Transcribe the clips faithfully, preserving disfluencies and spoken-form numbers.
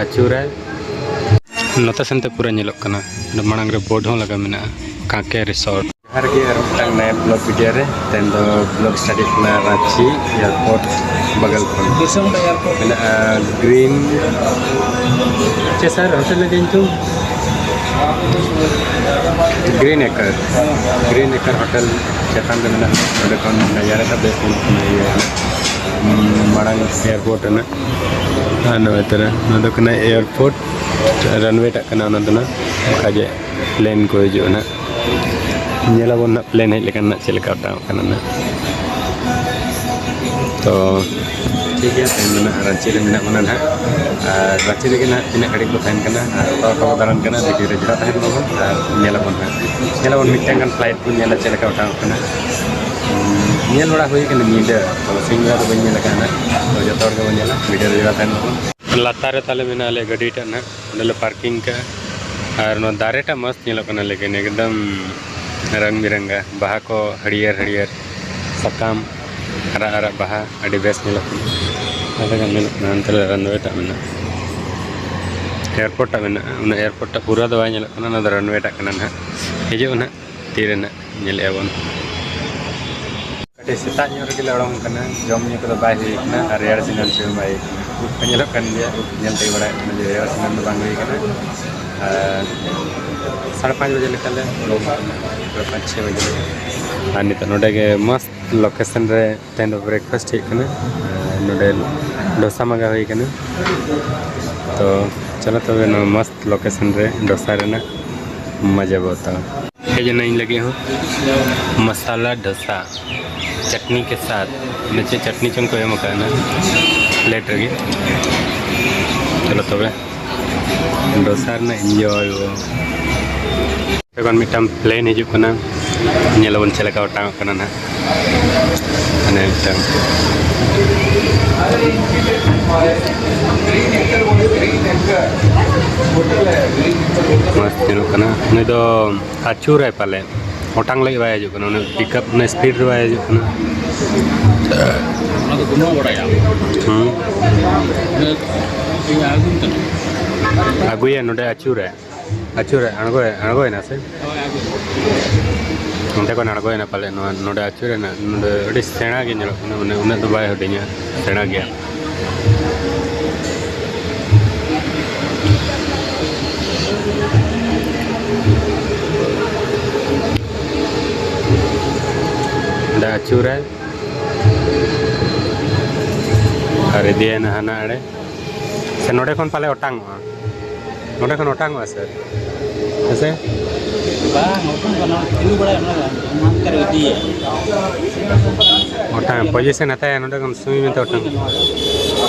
ᱟᱹᱪᱩᱨᱟᱭ᱾ ᱱᱚᱛᱮ ᱥᱮᱱᱛᱮ ᱯᱩᱨᱟᱹ ᱧᱮᱞᱚᱜ ᱠᱟᱱᱟ᱾ ᱚᱸᱰᱮ ᱢᱟᱲᱟᱝ ᱨᱮ ᱵᱳᱨᱰ ᱦᱚᱸ ᱞᱟᱜᱟᱣ ᱢᱮᱱᱟᱜᱼᱟ, ᱠᱟᱸᱠᱮ ᱨᱤᱥᱚᱨᱴ᱾ ᱡᱚᱦᱟᱨ ᱜᱮ ᱟᱨ ᱢᱤᱫᱴᱟᱝ ᱱᱟᱭᱟ ᱵᱞᱚᱜ ᱵᱷᱤᱰᱤᱭᱳ ᱨᱮ᱾ ᱛᱮᱦᱮᱧ ᱫᱚ ᱵᱞᱚᱜ ᱥᱴᱟᱰᱤ ᱠᱟᱱᱟ ᱨᱟᱸᱪᱤ ᱮᱭᱟᱨᱯᱳᱨᱴ ᱵᱟᱜᱟᱞ ᱠᱷᱚᱱ᱾ ᱫᱤᱥᱚᱢ ᱨᱮ ᱮᱭᱟᱨᱯᱳᱨᱴ ᱢᱮᱱᱟᱜᱼᱟ ᱜᱨᱤᱱ, ᱪᱮᱫ ᱥᱟᱨ ᱦᱳᱴᱮᱞ ᱨᱮ ᱧᱩᱛᱩᱢ? ᱜᱨᱤᱱ ᱮᱠᱟᱨ, ᱜᱨᱤᱱ ᱮᱠᱟᱨ ᱦᱳᱴᱮᱞ ᱪᱮᱛᱟᱱ ᱨᱮ ᱢᱮᱱᱟᱜᱼᱟ᱾ ᱚᱸᱰᱮ ᱠᱷᱚᱱ ᱱᱟᱡᱟᱨᱟ ᱠᱟᱛᱮ ᱤᱭᱟᱹ ᱢᱟᱲᱟᱝ ᱮᱭᱟᱨᱯᱳᱨᱴ ᱨᱮᱱᱟᱜ᱾ ᱟᱨ ᱱᱚᱜᱼᱚᱭ ᱛᱚᱨᱟ ᱱᱚᱣᱟ ᱫᱚ ᱠᱟᱱᱟ ᱮᱭᱟᱨᱯᱳᱨᱴ, ᱨᱟᱱᱣᱮ ᱴᱟᱜ ᱠᱟᱱᱟ ᱚᱱᱟ ᱫᱚ ᱱᱟᱜ᱾ ᱚᱱᱠᱟ ᱡᱮ ᱯᱞᱮᱱ ᱠᱚ ᱦᱤᱡᱩᱜᱼᱟ ᱱᱟᱜ, ᱧᱮᱞᱟᱵᱚᱱ ᱱᱟᱜ ᱯᱞᱮᱱ ᱦᱮᱡ ᱞᱮᱠᱷᱟᱱ ᱱᱟᱜ ᱪᱮᱫ ᱞᱮᱠᱟ ᱚᱴᱟᱝᱚᱜ ᱠᱟᱱᱟ ᱱᱟᱜ᱾ ᱛᱚ ᱴᱷᱤᱠ ᱜᱮᱭᱟ, ᱛᱮᱦᱮᱧ ᱫᱚ ᱱᱟᱜ ᱨᱟᱸᱪᱤ ᱨᱮ ᱢᱮᱱᱟᱜ ᱵᱚᱱᱟ ᱱᱟᱜ, ᱟᱨ ᱨᱟᱸᱪᱤ ᱨᱮᱜᱮ ᱱᱟᱜ ᱛᱤᱱᱟᱹᱜ ᱜᱷᱟᱹᱲᱤᱡ ᱵᱚ ᱛᱟᱦᱮᱱ ᱠᱟᱱᱟ ᱟᱨ ᱚᱠᱟ ᱚᱠᱟ ᱵᱚ ᱫᱟᱬᱟᱱ ᱠᱟᱱᱟ, ᱵᱷᱤᱰᱤᱭᱳ ᱨᱮ ᱡᱚᱲᱟᱣ ᱛᱟᱦᱮᱱ ᱢᱟᱵᱚᱱ ᱟᱨ ᱧᱮᱞᱟᱵᱚᱱ ᱱᱟᱜ, ᱧᱮᱞᱟᱵᱚᱱ ᱢᱤᱫᱴᱟᱝ ᱜᱟᱱ ᱯᱷᱞᱟᱭᱤᱴ ᱵᱚᱱ ᱧᱮᱞᱟ ᱪᱮᱫ ᱞᱮᱠᱟ ᱚᱴᱟᱝᱚᱜ ᱠᱟᱱᱟ᱾ ᱧᱮᱞ ᱵᱟᱲᱟ ᱦᱩᱭ ᱠᱟᱱᱟ ᱧᱤᱫᱟᱹ, ᱛᱚ ᱥᱤᱧ ᱵᱮᱲᱟ ᱫᱚ ᱵᱟᱹᱧ ᱧᱮᱞ ᱟᱠᱟᱫᱼᱟ ᱱᱟᱜ᱾ ᱛᱚ ᱡᱚᱛᱚ ᱦᱚᱲ ᱜᱮᱵᱚᱱ ᱧᱮᱞᱟ, ᱵᱷᱤᱰᱤᱭᱳ ᱨᱮ ᱡᱚᱲᱟᱣ ᱛᱟᱦᱮᱱ ᱢᱟᱵᱚᱱ᱾ ᱞᱟᱛᱟᱨ ᱨᱮ ᱛᱟᱞᱮ ᱢᱮᱱᱟᱜᱼᱟ ᱟᱞᱮ ᱜᱟᱹᱰᱤ ᱴᱟᱜ ᱱᱟᱜ, ᱚᱸᱰᱮ ᱞᱮ ᱯᱟᱨᱠᱤᱝ ᱠᱟᱜᱼᱟ᱾ ᱟᱨ ᱱᱚᱣᱟ ᱫᱟᱨᱮ ᱴᱟᱜ ᱢᱚᱥᱛ ᱧᱮᱞᱚᱜ ᱠᱟᱱᱟ, ᱞᱮᱠᱤᱱ ᱮᱠᱫᱚᱢ ᱨᱚᱝ ᱵᱤᱨᱚᱝᱜᱟ ᱵᱟᱦᱟ ᱠᱚ, ᱦᱟᱹᱨᱭᱟᱹᱲ ᱦᱟᱹᱨᱭᱟᱹᱲ ᱥᱟᱠᱟᱢ, ᱟᱨᱟᱜ ᱟᱨᱟᱜ ᱵᱟᱦᱟ, ᱟᱹᱰᱤ ᱵᱮᱥ ᱧᱮᱞᱚᱜ ᱠᱟᱱᱟ᱾ ᱟᱞᱮ ᱜᱟᱱ ᱧᱮᱞᱚᱜ ᱠᱟᱱᱟ, ᱚᱱᱛᱮ ᱨᱮ ᱨᱟᱱᱣᱮ ᱴᱟᱜ ᱢᱮᱱᱟᱜᱼᱟ, ᱮᱭᱟᱨᱯᱳᱨᱴ ᱴᱟᱜ ᱢᱮᱱᱟᱜᱼᱟ᱾ ᱚᱱᱟ ᱮᱭᱟᱨᱯᱳᱨᱴ ᱴᱟᱜ ᱯᱩᱨᱟᱹ ᱫᱚ ᱵᱟᱭ ᱧᱮᱞᱚᱜ ᱠᱟᱱᱟ, ᱚᱱᱟ ᱫᱚ ᱨᱟᱱᱣᱮ ᱴᱟᱜ ᱠᱟᱱᱟ ᱱᱟᱦᱟᱜ᱾ ᱦᱤᱡᱩᱜ ᱱᱟᱦᱟᱜ ᱛᱤᱨᱮ ᱱᱟᱦᱟᱜ ᱧᱮᱞᱮᱜᱼᱟ ᱵᱚᱱ᱾ ᱟᱹᱰᱤ ᱥᱮᱛᱟᱜ ᱧᱚᱜ ᱨᱮᱜᱮ ᱞᱮ ᱩᱰᱩᱝ ᱠᱟᱱᱟ, ᱡᱚᱢ ᱧᱩ ᱠᱚᱫᱚ ᱵᱟᱭ ᱦᱩᱭ ᱠᱟᱱᱟ ᱟᱨ ᱨᱮᱭᱟᱲ ᱥᱤᱱᱟᱹᱢ ᱪᱮᱫ ᱦᱚᱸ ᱵᱟᱭ ᱦᱩᱭ ᱠᱟᱱᱟ᱾ ᱩᱵ ᱠᱚ ᱧᱮᱞᱚᱜ ᱠᱟᱱ ᱜᱮᱭᱟ, ᱩᱵ ᱧᱮᱞ ᱛᱮᱜᱮ ᱵᱟᱲᱟᱭᱚᱜ ᱠᱟᱱᱟ ᱡᱮ ᱨᱮᱭᱟᱲ ᱥᱤᱱᱟᱹᱢ ᱫᱚ ᱵᱟᱝ ᱦᱩᱭ ᱠᱟᱱᱟ᱾ ᱟᱨ ᱥᱟᱲᱮ ᱯᱟᱸᱪ ᱵᱟᱡᱮ ᱞᱮᱠᱟ ᱞᱮ ᱩᱰᱩᱝ ᱠᱟᱱᱟ, ᱯᱩᱨᱟᱹ ᱯᱟᱸᱪ ᱪᱷᱚᱭ ᱵᱟᱡᱮ ᱞᱮᱠᱟ᱾ ᱟᱨ ᱱᱤᱛᱚᱜ ᱱᱚᱰᱮ ᱜᱮ ᱢᱚᱥᱛ ᱞᱳᱠᱮᱥᱚᱱ ᱨᱮ ᱛᱮᱦᱮᱧ ᱫᱚ ᱵᱨᱮᱠᱯᱷᱟᱥᱴ ᱦᱩᱭᱩᱜ ᱠᱟᱱᱟ᱾ ᱟᱨ ᱱᱚᱰᱮ ᱰᱳᱥᱟ ᱢᱟᱸᱜᱟᱣ ᱦᱩᱭ ᱠᱟᱱᱟ᱾ ᱛᱚ ᱪᱚᱞᱚ ᱛᱚᱵᱮ ᱱᱚᱣᱟ ᱢᱚᱥᱛ ᱞᱳᱠᱮᱥᱚᱱ ᱨᱮ ᱰᱳᱥᱟ ᱨᱮᱱᱟᱜ ᱢᱚᱡᱟ ᱵᱚ ᱦᱟᱛᱟᱣᱟ᱾ ᱦᱮᱡ ᱮᱱᱟ ᱤᱧ ᱞᱟᱹᱜᱤᱫ ᱦᱚᱸ ᱢᱟᱥᱟᱞᱟ ᱰᱳᱥᱟ ᱪᱟᱴᱱᱤ ᱠᱮ ᱥᱟᱛᱷ᱾ ᱚᱸᱰᱮ ᱪᱮᱫ ᱪᱟᱴᱱᱤ ᱪᱚᱝ ᱠᱚ ᱮᱢ ᱟᱠᱟᱫᱼᱟ ᱯᱞᱮᱴ ᱨᱮᱜᱮ᱾ ᱪᱚᱞᱚ ᱛᱚᱵᱮ ᱰᱳᱥᱟ ᱨᱮᱱᱟᱜ ᱤᱱᱡᱚᱭ ᱵᱚ᱾ ᱡᱚᱠᱷᱚᱱ ᱢᱤᱫᱴᱟᱝ ᱯᱞᱮᱱ ᱦᱤᱡᱩᱜ ᱠᱟᱱᱟ, ᱧᱮᱞ ᱟᱵᱚᱱ ᱪᱮᱫ ᱞᱮᱠᱟ ᱚᱴᱟᱝᱚᱜ ᱠᱟᱱᱟ ᱱᱟᱦᱟᱜ᱾ ᱢᱟᱱᱮ ᱢᱤᱫᱴᱟᱝ ᱢᱚᱡᱽ ᱧᱮᱞᱚᱜ ᱠᱟᱱᱟ᱾ ᱱᱩᱭ ᱫᱚ ᱟᱹᱪᱩᱨᱟᱭ ᱯᱟᱞᱮ, ᱚᱴᱟᱝ ᱞᱟᱹᱜᱤᱫ ᱵᱟᱭ ᱦᱤᱡᱩᱜ ᱠᱟᱱᱟ᱾ ᱩᱱᱟᱹᱜ ᱯᱤᱠᱟᱯ, ᱩᱱᱟᱹᱜ ᱥᱯᱤᱰ ᱨᱮ ᱵᱟᱭ ᱦᱤᱡᱩᱜ ᱠᱟᱱᱟ᱾ ᱚᱱᱟ ᱫᱚ ᱵᱟᱹᱱᱩᱜ ᱵᱟᱲᱟᱭᱟ᱾ ᱦᱩᱸ᱾ ᱩᱱᱟᱹᱜ ᱟᱹᱜᱩᱭᱟ ᱱᱚᱰᱮ ᱟᱹᱪᱩᱨ ᱨᱮ᱾ ᱟᱹᱪᱩᱨ ᱨᱮ ᱟᱬᱜᱚᱭ-, ᱟᱬᱜᱚᱭᱮᱱᱟ ᱥᱮ? ᱦᱳᱭ, ᱟᱹᱜᱩᱭᱮᱱᱟ᱾ ᱚᱱᱛᱮ ᱠᱷᱚᱱ ᱟᱬᱜᱚᱭᱮᱱᱟ ᱯᱟᱞᱮ, ᱱᱚᱣᱟ ᱱᱚᱰᱮ ᱟᱹᱪᱩᱨᱮᱱᱟ᱾ ᱱᱚᱰᱮ ᱟᱹᱰᱤ ᱥᱮᱬᱟ ᱜᱮ ᱧᱮᱞᱚᱜ ᱠᱟᱱᱟ, ᱢᱟᱱᱮ ᱩᱱᱟᱹᱜ ᱫᱚ ᱵᱟᱭ ᱦᱩᱰᱤᱧᱟ, ᱥᱮᱬᱟ ᱜᱮᱭᱟ᱾ ᱚᱸᱰᱮ ᱟᱹᱪᱩᱨᱟᱭ ᱟᱨ ᱤᱫᱤᱭᱟᱭ ᱦᱟᱱᱟ ᱟᱲᱮ᱾ ᱥᱮ ᱱᱚᱰᱮ ᱠᱷᱚᱱ ᱯᱟᱞᱮ ᱚᱴᱟᱝᱚᱜᱼᱟ? ᱱᱚᱰᱮ ᱠᱷᱚᱱ ᱚᱴᱟᱝᱚᱜᱼᱟ ᱥᱮ? ᱦᱮᱸ ᱥᱮ? ᱵᱟᱝ, ᱚᱴᱟᱝ ᱠᱟᱱᱟ, ᱛᱤᱸᱜᱩ ᱵᱟᱲᱟᱭᱟ ᱚᱱᱟ ᱜᱮ, ᱚᱱᱟ ᱚᱱᱛᱮ ᱨᱮ ᱤᱫᱤᱭᱟ᱾ ᱚᱴᱟᱝ, position ᱦᱟᱛᱟᱭᱟ ᱱᱚᱰᱮ ᱠᱷᱚᱱ ᱥᱩᱭ ᱢᱮᱱᱛᱮ ᱚᱴᱟᱝ᱾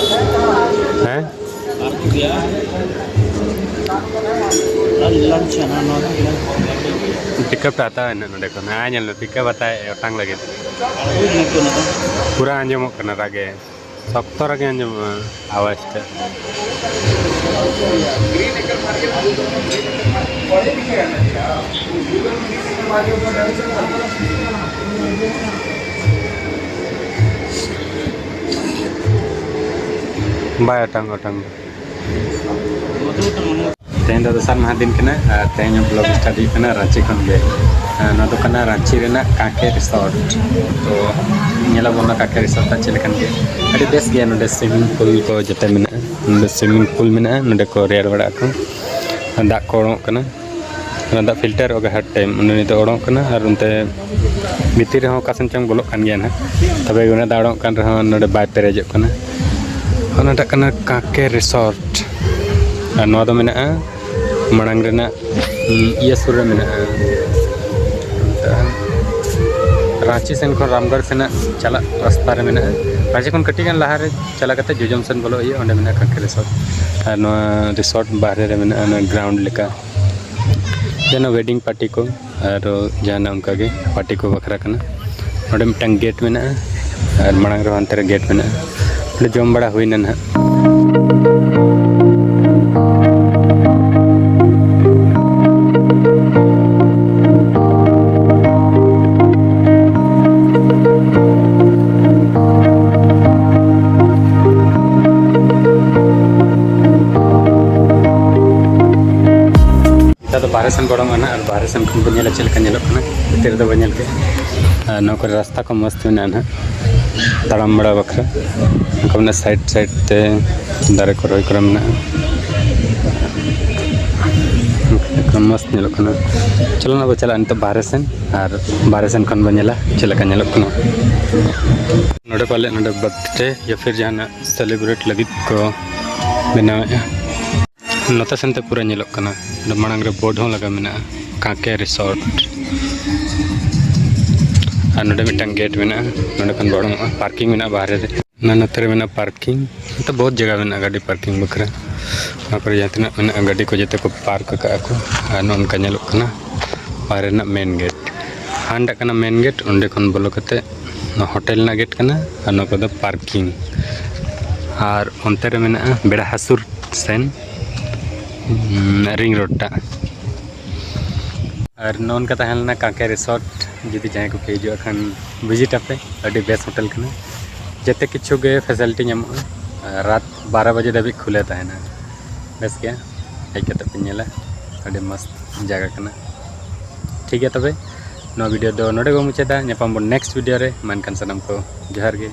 ᱦᱮᱸ? ᱟᱨ ᱠᱚ ᱜᱮᱭᱟ᱾ ᱟᱨ ᱞᱟᱱᱪ ᱟᱱᱟ ᱱᱚᱣᱟ ᱫᱚ ᱞᱟᱱᱪ᱾ Pickup ᱴᱟ ᱦᱟᱛᱟᱣ ᱮᱱᱟ ᱱᱚᱰᱮ ᱠᱷᱚᱱ᱾ ᱦᱮᱸ, ᱧᱮᱞ ᱢᱮ, pickup ᱦᱟᱛᱟᱣ ᱚᱴᱟᱝ ᱞᱟᱹᱜᱤᱫ᱾ ᱟᱬᱜᱚ ᱤᱫᱤ ᱞᱮᱱ ᱠᱚ ᱚᱱᱟ ᱫᱚ᱾ ᱯᱩᱨᱟᱹ ᱟᱸᱡᱚᱢᱚᱜ ᱠᱟᱱᱟ ᱨᱟᱜᱮ᱾ ᱥᱚᱠᱛᱚ ᱨᱟᱜᱮ ᱟᱸᱡᱚᱢᱚᱜᱼᱟ ᱟᱣᱟᱡᱽ ᱛᱮ᱾ ᱵᱟᱭ ᱚᱴᱟᱝ, ᱚᱴᱟᱝ᱾ ᱛᱮᱦᱮᱧ ᱫᱚ ᱫᱚᱥᱟᱨ ᱢᱟᱦᱟ ᱫᱤᱱ ᱠᱟᱱᱟ ᱟᱨ ᱛᱮᱦᱮᱧ ᱦᱚᱸ vlog start ᱦᱩᱭᱩᱜ ᱠᱟᱱᱟ ᱨᱟᱺᱪᱤ ᱠᱷᱚᱱ ᱜᱮ᱾ ᱟᱨ ᱱᱚᱣᱟ ᱫᱚ ᱠᱟᱱᱟ ᱨᱟᱺᱪᱤ ᱨᱮᱱᱟᱜ ᱠᱟᱸᱠᱮ resort᱾ ᱛᱚ ᱧᱮᱞᱟᱵᱚᱱ ᱱᱚᱣᱟ ᱠᱟᱸᱠᱮ resort ᱴᱟᱜ ᱪᱮᱫ ᱞᱮᱠᱟᱱ ᱜᱮ᱾ ᱟᱹᱰᱤ ᱵᱮᱥ ᱜᱮᱭᱟ, ᱱᱚᱰᱮ swimming pool ᱠᱚ ᱡᱚᱛᱚ ᱢᱮᱱᱟᱜᱼᱟ᱾ ᱱᱚᱰᱮ swimming pool ᱢᱮᱱᱟᱜᱼᱟ, ᱱᱚᱰᱮ ᱠᱚ ᱨᱮᱭᱟᱲ ᱵᱟᱲᱟᱜ ᱟᱠᱚ᱾ ᱫᱟᱜ ᱠᱚ ᱚᱰᱚᱝᱚᱜ ᱠᱟᱱᱟ, ᱚᱱᱟ ᱫᱟᱜ filter ᱚᱜᱟ ᱦᱟᱨ time, ᱩᱱᱤ ᱱᱤᱛᱚᱜ ᱚᱰᱚᱝᱚᱜ ᱠᱟᱱᱟ ᱟᱨ ᱚᱱᱛᱮ ᱵᱷᱤᱛᱤᱨ ᱨᱮᱦᱚᱸ ᱚᱠᱟ ᱥᱮᱱ ᱪᱚᱝ ᱵᱚᱞᱚᱜ ᱠᱟᱱ ᱜᱮᱭᱟ ᱱᱟᱦᱟᱜ᱾ ᱛᱚᱵᱮ ᱚᱱᱟ ᱫᱟᱜ ᱚᱰᱚᱝᱚᱜ ᱠᱟᱱ ᱨᱮᱦᱚᱸ ᱱᱚᱰᱮ ᱵᱟᱭ ᱯᱮᱨᱮᱡᱚᱜ ᱠᱟᱱᱟ᱾ ᱚᱱᱟᱴᱟᱜ ᱠᱟᱱᱟ ᱠᱟᱸᱠᱮ resort᱾ ᱟᱨ ᱱᱚᱣᱟ ᱫᱚ ᱢᱮᱱᱟᱜᱼᱟ ᱢᱟᱲᱟᱝ ᱨᱮᱱᱟᱜ, ᱩᱸ, ᱤᱭᱟᱹ ᱥᱩᱨ ᱨᱮ ᱢᱮᱱᱟᱜᱼᱟ, ᱨᱟᱺᱪᱤ ᱥᱮᱱ ᱠᱷᱚᱱ ᱨᱟᱢᱜᱚᱲ ᱥᱮᱱᱟᱜ ᱪᱟᱞᱟᱜ ᱨᱟᱥᱛᱟ ᱨᱮ ᱢᱮᱱᱟᱜᱼᱟ᱾ ᱨᱟᱺᱪᱤ ᱠᱷᱚᱱ ᱠᱟᱹᱴᱤᱡ ᱜᱟᱱ ᱞᱟᱦᱟ ᱨᱮ ᱪᱟᱞᱟᱣ ᱠᱟᱛᱮ ᱡᱚᱡᱚᱢ ᱥᱮᱱ ᱵᱚᱞᱚᱜ ᱦᱩᱭᱩᱜᱼᱟ, ᱚᱸᱰᱮ ᱢᱮᱱᱟᱜᱼᱟ ᱠᱟᱸᱠᱮ resort᱾ ᱟᱨ ᱱᱚᱣᱟ resort ᱵᱟᱦᱨᱮ ᱨᱮ ᱢᱮᱱᱟᱜᱼᱟ ᱚᱱᱟ ground ᱞᱮᱠᱟ, ᱡᱮᱱᱚ wedding party ᱠᱚ ᱟᱨ ᱡᱟᱦᱟᱱᱟᱜ ᱚᱱᱠᱟ ᱜᱮ party ᱠᱚ ᱵᱟᱠᱷᱨᱟ ᱠᱟᱱᱟ᱾ ᱱᱚᱰᱮ ᱢᱤᱫᱴᱟᱝ gate ᱢᱮᱱᱟᱜᱼᱟ ᱟᱨ ᱢᱟᱲᱟᱝ ᱨᱮᱦᱚᱸ ᱦᱟᱱᱛᱮ ᱨᱮ gate ᱢᱮᱱᱟᱜᱼᱟ᱾ ᱱᱚᱰᱮ ᱡᱚᱢ ᱵᱟᱲᱟ ᱦᱩᱭᱱᱟ ᱱᱟᱦᱟᱜ᱾ ᱵᱟᱦᱨᱮ ᱥᱮᱱ ᱵᱚᱞᱚᱱᱟ ᱱᱟᱦᱟᱜ, ᱟᱨ ᱵᱟᱦᱨᱮ ᱥᱮᱱ ᱠᱷᱚᱱ ᱵᱚᱱ ᱧᱮᱞᱟ ᱪᱮᱫ ᱞᱮᱠᱟ ᱧᱮᱞᱚᱜ ᱠᱟᱱᱟ, ᱵᱷᱤᱛᱤᱨ ᱨᱮᱫᱚ ᱵᱟᱹᱧ ᱧᱮᱞ ᱠᱮᱫᱟ᱾ ᱟᱨ ᱱᱚᱣᱟ ᱠᱚᱨᱮ ᱨᱟᱥᱛᱟ ᱠᱚ ᱢᱚᱡᱽ ᱛᱮ ᱢᱮᱱᱟᱜᱼᱟ ᱱᱟᱦᱟᱜ, ᱛᱟᱲᱟᱢ ᱵᱟᱲᱟ ᱵᱟᱠᱷᱨᱟ᱾ ᱚᱱᱠᱟ ᱢᱮᱱᱟᱜᱼᱟ, ᱥᱟᱭᱤᱰ ᱥᱟᱭᱤᱰ ᱛᱮ ᱫᱟᱨᱮ ᱠᱚ ᱨᱚᱦᱚᱭ ᱠᱚᱨᱟ ᱢᱮᱱᱟᱜᱼᱟ᱾ ᱢᱚᱡᱽ ᱧᱮᱞᱚᱜ ᱠᱟᱱᱟ᱾ ᱪᱚᱞᱚ ᱱᱟ ᱵᱚ ᱪᱟᱞᱟᱜᱼᱟ ᱱᱤᱛᱚᱜ ᱵᱟᱦᱨᱮ ᱥᱮᱱ, ᱟᱨ ᱵᱟᱦᱨᱮ ᱥᱮᱱ ᱠᱷᱚᱱ ᱵᱚᱱ ᱧᱮᱞᱟ ᱪᱮᱫ ᱞᱮᱠᱟ ᱧᱮᱞᱚᱜ ᱠᱟᱱᱟ᱾ ᱱᱚᱰᱮ ᱯᱟᱞᱮ ᱱᱚᱰᱮ ᱵᱟᱨᱛᱷᱰᱮ ᱭᱟ ᱯᱷᱤᱨ ᱡᱟᱦᱟᱱᱟᱜ ᱥᱮᱞᱤᱵᱨᱮᱴ ᱞᱟᱹᱜᱤᱫ ᱠᱚ ᱵᱮᱱᱟᱣᱮᱫᱼᱟ᱾ ᱱᱚᱛᱮ ᱥᱮᱱ ᱛᱮ ᱯᱩᱨᱟᱹ ᱧᱮᱞᱚᱜ ᱠᱟᱱᱟ᱾ ᱱᱚᱰᱮ ᱢᱟᱲᱟᱝ ᱨᱮ ᱵᱳᱨᱰ ᱦᱚᱸ ᱞᱟᱜᱟᱣ ᱢᱮᱱᱟᱜᱼᱟ, ᱠᱟᱸᱠᱮ ᱨᱤᱥᱚᱨᱴ᱾ ᱟᱨ ᱱᱚᱰᱮ ᱢᱤᱫᱴᱟᱝ ᱜᱮᱴ ᱢᱮᱱᱟᱜᱼᱟ, ᱱᱚᱰᱮ ᱠᱷᱚᱱ ᱵᱚᱞᱚᱱᱚᱜᱼᱟ᱾ ᱯᱟᱨᱠᱤᱝ ᱢᱮᱱᱟᱜᱼᱟ ᱵᱟᱦᱨᱮ ᱨᱮ᱾ ᱚᱱᱟ ᱱᱚᱛᱮ ᱨᱮ ᱢᱮᱱᱟᱜᱼᱟ ᱯᱟᱨᱠᱤᱝ᱾ ᱱᱚᱛᱮ ᱵᱚᱦᱩᱛ ᱡᱟᱭᱜᱟ ᱢᱮᱱᱟᱜᱼᱟ ᱜᱟᱹᱰᱤ ᱯᱟᱨᱠᱤᱝ ᱵᱟᱠᱷᱨᱟ᱾ ᱚᱱᱟ ᱠᱚᱨᱮ ᱡᱟᱦᱟᱸ ᱛᱤᱱᱟᱹᱜ ᱢᱮᱱᱟᱜᱼᱟ ᱜᱟᱹᱰᱤ ᱠᱚ ᱡᱚᱛᱚ ᱠᱚ ᱯᱟᱨᱠ ᱟᱠᱟᱫᱼᱟ ᱠᱚ᱾ ᱟᱨ ᱱᱚᱜᱼᱚ ᱱᱚᱝᱠᱟ ᱧᱮᱞᱚᱜ ᱠᱟᱱᱟ ᱵᱟᱦᱨᱮ ᱨᱮᱱᱟᱜ ᱢᱮᱱ ᱜᱮᱴ᱾ ᱦᱟᱸᱰᱮ ᱠᱟᱱᱟ ᱢᱮᱱ ᱜᱮᱴ, ᱚᱸᱰᱮ ᱠᱷᱚᱱ ᱵᱚᱞᱚ ᱠᱟᱛᱮ ᱱᱚᱣᱟ ᱦᱳᱴᱮᱞ ᱨᱮᱱᱟᱜ ᱜᱮᱴ ᱠᱟᱱᱟ᱾ ᱟᱨ ᱱᱚᱣᱟ ᱠᱚᱫᱚ ᱯᱟᱨᱠᱤᱝ᱾ ᱟᱨ ᱚᱱᱛᱮ ᱨᱮ ᱢᱮᱱᱟᱜᱼᱟ ᱵᱮᱲᱟ ᱦᱟᱹᱥᱩᱨ ᱥᱮᱱ, ᱩᱸ, ᱨᱤᱝ ᱨᱳᱰ ᱴᱟᱜ᱾ ᱟᱨ ᱱᱚᱜᱼᱚ ᱱᱚᱝᱠᱟ ᱛᱟᱦᱮᱸ ᱞᱮᱱᱟ ᱠᱟᱸᱠᱮ ᱨᱤᱥᱚᱨᱴ᱾ ᱡᱩᱫᱤ ᱡᱟᱦᱟᱸᱭ ᱠᱚᱯᱮ ᱦᱤᱡᱩᱜᱼᱟ ᱠᱷᱟᱱ ᱵᱷᱤᱡᱤᱴ ᱟᱯᱮ, ᱟᱹᱰᱤ ᱵᱮᱥ ᱦᱳᱴᱮᱞ ᱠᱟᱱᱟ᱾ ᱡᱚᱛᱚ ᱠᱤᱪᱷᱩ ᱜᱮ ᱯᱷᱮᱥᱮᱞᱤᱴᱤ ᱧᱟᱢᱚᱜᱼᱟ᱾ ᱟᱨ ᱨᱟᱛ ᱵᱟᱨᱚ ᱵᱟᱡᱮ ᱫᱷᱟᱹᱵᱤᱡ ᱠᱷᱩᱞᱟᱹᱣ ᱛᱟᱦᱮᱱᱟ᱾ ᱵᱮᱥ ᱜᱮᱭᱟ, ᱦᱮᱡ ᱠᱟᱛᱮ ᱯᱮ ᱧᱮᱞᱟ, ᱟᱹᱰᱤ ᱢᱚᱥᱛ ᱡᱟᱭᱜᱟ ᱠᱟᱱᱟ᱾ ᱴᱷᱤᱠ ᱜᱮᱭᱟ ᱛᱚᱵᱮ, ᱱᱚᱣᱟ ᱵᱷᱤᱰᱤᱭᱳ ᱫᱚ ᱱᱚᱰᱮ ᱜᱮ ᱢᱩᱪᱟᱹᱫᱟ᱾ ᱧᱟᱯᱟᱢ ᱵᱚᱱ ᱱᱮᱠᱥᱴ ᱵᱷᱤᱰᱤᱭᱳ ᱨᱮ᱾ ᱢᱟ ᱮᱱᱠᱷᱟᱱ ᱥᱟᱱᱟᱢ ᱠᱚ ᱡᱚᱦᱟᱨ ᱜᱮ᱾